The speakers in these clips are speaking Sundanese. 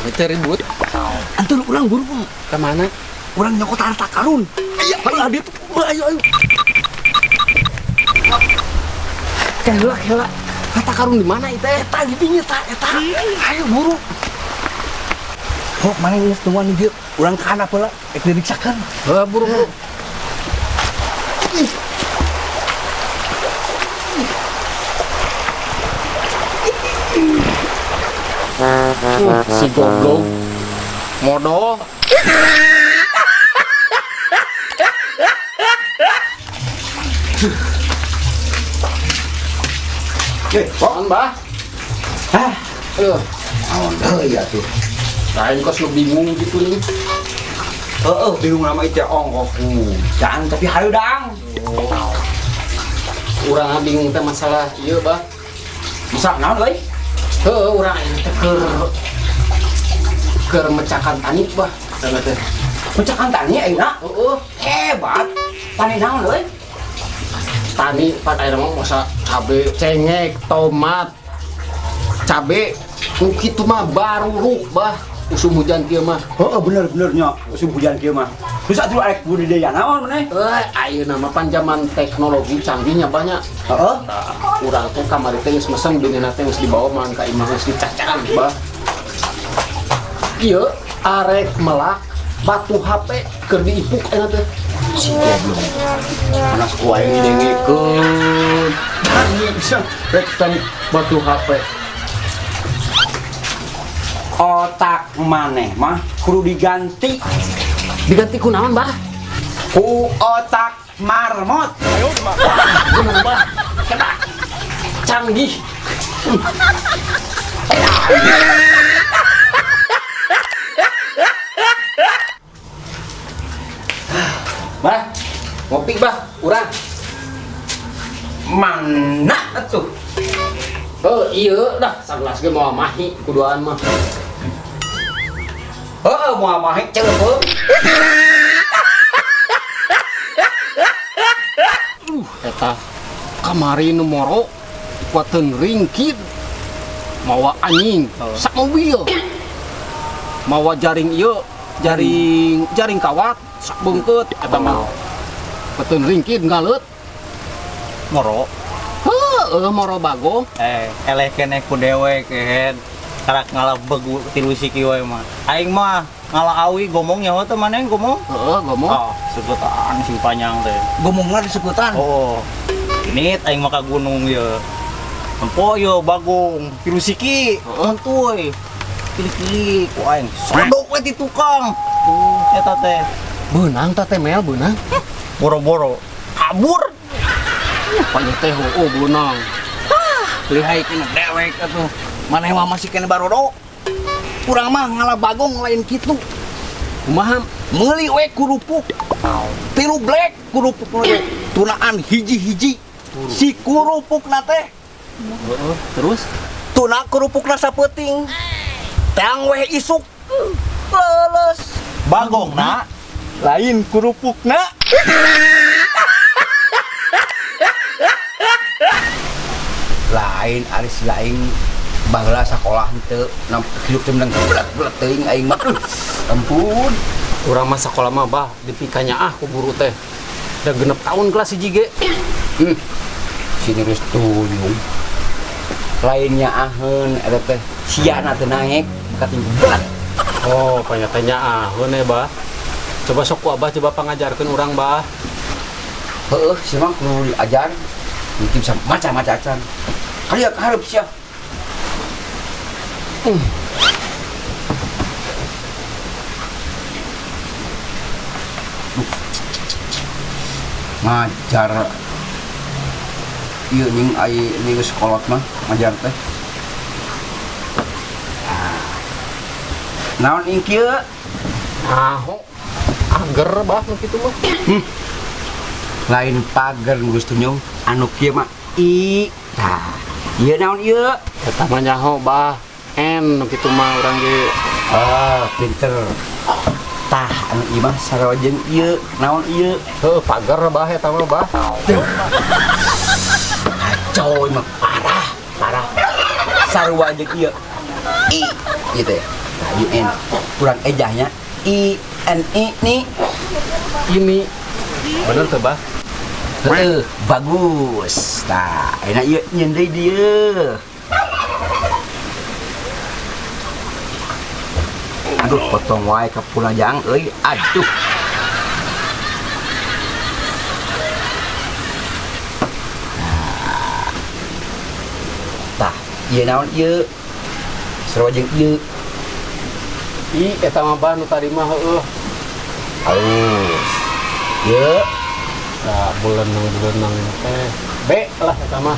Itu ribut. Antur urang buru. Ke mana? Urang nyokot harta karun. Ayo, ayo, dia tuh. Ayo, ayo. Kela, kela. Harta karun di mana itu? Eta di dinya ta, eta. Ayo buru. Hok, mana geus tungguan di dieu. Urang ka handap heula, ek diriksakeun. Heuh, buru buru. Si goblok. Modal. Eh, Apaan, Bah? Hah? Aduh, Naon deui atuh? lain kos lu bingung gitu nih. Heeh, bingung nama itu ongkos hujan tapi hareudang. Urang bingung teh masalah ieu, Bah. Masalah naon euy? Heuh, urang ayeuna teh keur mecakan tani, Bah. Sana teh. Mecakan tani ayeuna? Heeh, Hebat. Tani naon euy? Tani pan ayeuna mah masa cabe, cengek, tomat, cabe, nu kitu mah baruruk, Bah. Usum hujan kieu mah. Heeh, bener-bener nya usum hujan kieu mah. Terus atuh arek budidaya naon maneh? Eh, ayeuna mah pan zaman teknologi canggihnya banyak. Heeh. Tah, urang teh kamari teh geus mesen beungeuna teh geus dibawa mah ka imah geus dicacakan, Bah. Ieu arek melak batu HP keur diipuk ayeuna teh. Si goblok. Panas ku aing didengekeun. Tani bisa rek tani batu HP. Otak maneh mah kudu diganti. Diganti ku naon, Bah? Ku otak marmot. Bener, Bah. Kena. Canggih. Bah, ngopi, Bah, urang. Mana atuh? Oh, iya dah, sagelas ge moal mahi kuduaan mah. Heeh, moal mahi ceupeung. Eta kamari nu moro kuateun ringkid mawa anjing sak mobil. Mawa jaring ieu, jaring jaring kawat sak beungkeut eta mah. Kuateun ringkid ngaleut. Moro. Heueuh, moro bagong. Eleh keneh ku dewek kehed. Karak ngalah begu tilu siki wae mah. Aing mah ngalah awi gomong nyaho teh maneh gomong? Heeh, gomong. Oh, seukutan sing panjang teh. Gomongna diseukutan. Oh. Ini aing mah ka gunung ye. Empo ye bagong tilu siki. Heeh. Entuy. Pilih-pilih ku aing. Sodok we ti tukang. Eta teh. Beunang tah teh mel beunang. Boro-boro kabur. Panya teh heueuh beunang. Hah, lihai kena dewek atuh. Maneh mah masih kena barodo. Urang mah ngalah bagong lain kitu. Kumaha? Meuli we kurupuk. Tilu blek kurupuk we. Tunaan hiji-hiji. Si kurupukna teh. Heeh, terus tuna kerupukna sapeuting. Teang weh isuk. Leuleus. Bagongna lain kerupukna. Lain ari si aing baheula sakolah henteu nam hidup teh menang belet-belet teuing aing mah. Aduh, ampun. Urang mah sakola mah bah dipikanya ah ku guru teh. Da 6 tahun kelas 1 ge. Si geus tuyung. Lainnya aheun eta teh siana teh naek kating belet. Oh, panyatanya aheun ya, Bah. Coba sok ku Abah coba pangajarkeun urang, Bah. Heeh, si mah kudu diajar. Mungkin bisa maca-maca acan. Kali ya kaharep sia. Ngajar ieu ning ai ning geus kolot mah ngajar teh. Naon ing kieu? Aho. Ager bah nu kitu mah. Lain pager nu geus tunjung anu kieu mah i. Tah, ieu naon ieu? Eta mah nyaho bah. N nu kitu mah urang ge. Ah, pinter. Tah, anu ieu mah sarua jeung ieu. Naon ieu? Heuh, pager bah eta mah bah. Kacau ieu mah parah, parah. Sarua jeung ieu. I gitu ya. Nah, I N. Kurang ejahnya I N I ni. Ini. Bener tuh, Bah? Heeh, bagus. Tah, enak ieu nyeun deui dieu. Aduh, potong wae ka punajang euy. Aduh. Tah, ieu naon ieu? Sarua jeung ieu. I eta mah Bah nu tadi mah heueuh. Halus. Ieu Nah, bulenang-bulenang teh. B lah eta mah.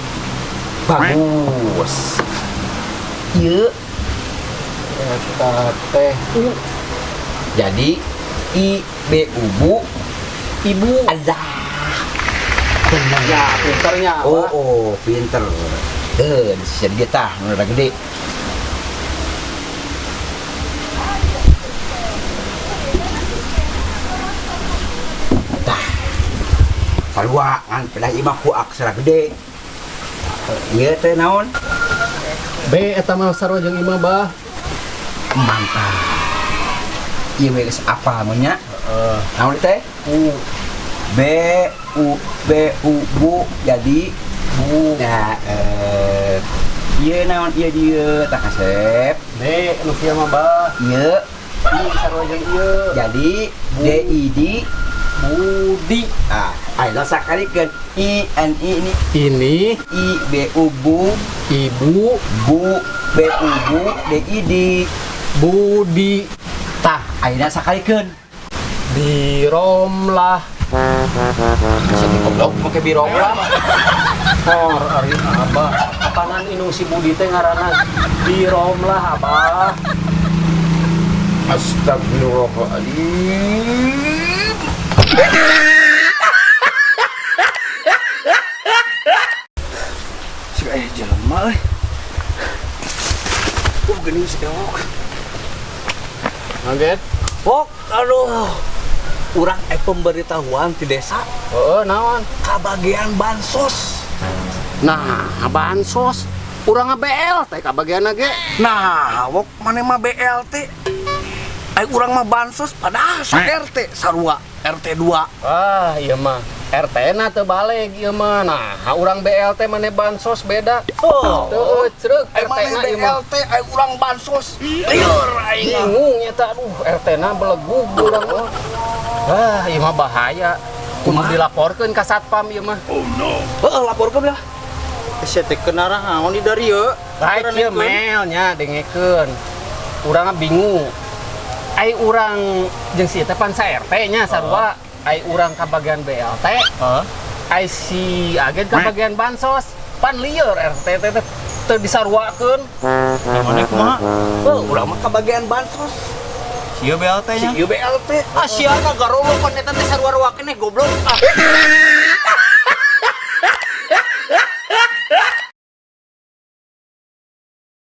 bagus. Ieu Eta teh U. jadi I B U Bu Ibu. Allah. Tenang. Ya, pinternya. Oh, Bah. oh, pinter. Eh, jadi dia tah, nu rada gede. Tah. Sarua ngan pedah imah ku aksara gede. Ieu teh naon? B eta mah sarua jeung imah, Bah. Mantap. Ieu we geus apal mun nya. Heeh. Naon teh? U. B U B U Bu jadi Bu. Nah, ieu naon ieu dieu tah kasep. B nu kieu mah, Bah. Ieu I sarua jeung ieu. jadi D I D Budi. Ah, ayeuna sakalikeun I N I ini Ini I B U Bu ibu Bu B U Bu D I D. Budi. Tah, ayeuna sakalikeun. Biromlah. Asa teh goblok make biromlah. Hor ari abah. Apanan indung si Budi teh ngaranna Biromlah abah. Astagfirullahaladzim. Si aya jelema euy. Geuning si Ewok. Ngaget? Wok, aduh. Urang pemberitahuan di desa Heeh, naon? kabagian bansos. Nah, bansos. Urang BLT kabagian ge. Nah, wok maneh mah BLT. Ai urang mah bansos padahal sa RT sarua RT 2. Ah, ieu mah RT na teu baleg ieu mah. Nah, urang BLT maneh bansos beda. Oh. Teu cereuk Ai RT maneh na ieu mah. BLT, ai urang bansos. Lieur aing mah. Bingung nyata aduh RT na belegug urang mah. Ah, ieu mah bahaya. Kudu dilaporkeun ka satpam ieu mah. Heeh, laporkeun lah. Sia teh kenara naon di dari ieu? Baik ieu melnya dengekeun. Urang mah bingung. Ai urang jeung si teh pan sa RT nya sarua. Ai urang kabagian BLT, Heeh. ai si agen kabagian bansos. Pan lieur RT teh teh teu disaruakeun. Maneh kumaha? Heuh, urang mah kabagian bansos. Sia BLT Si nya. ieu BLT. Ah sia na garolo pan eta teh sarua-rua keneh goblok. Ah.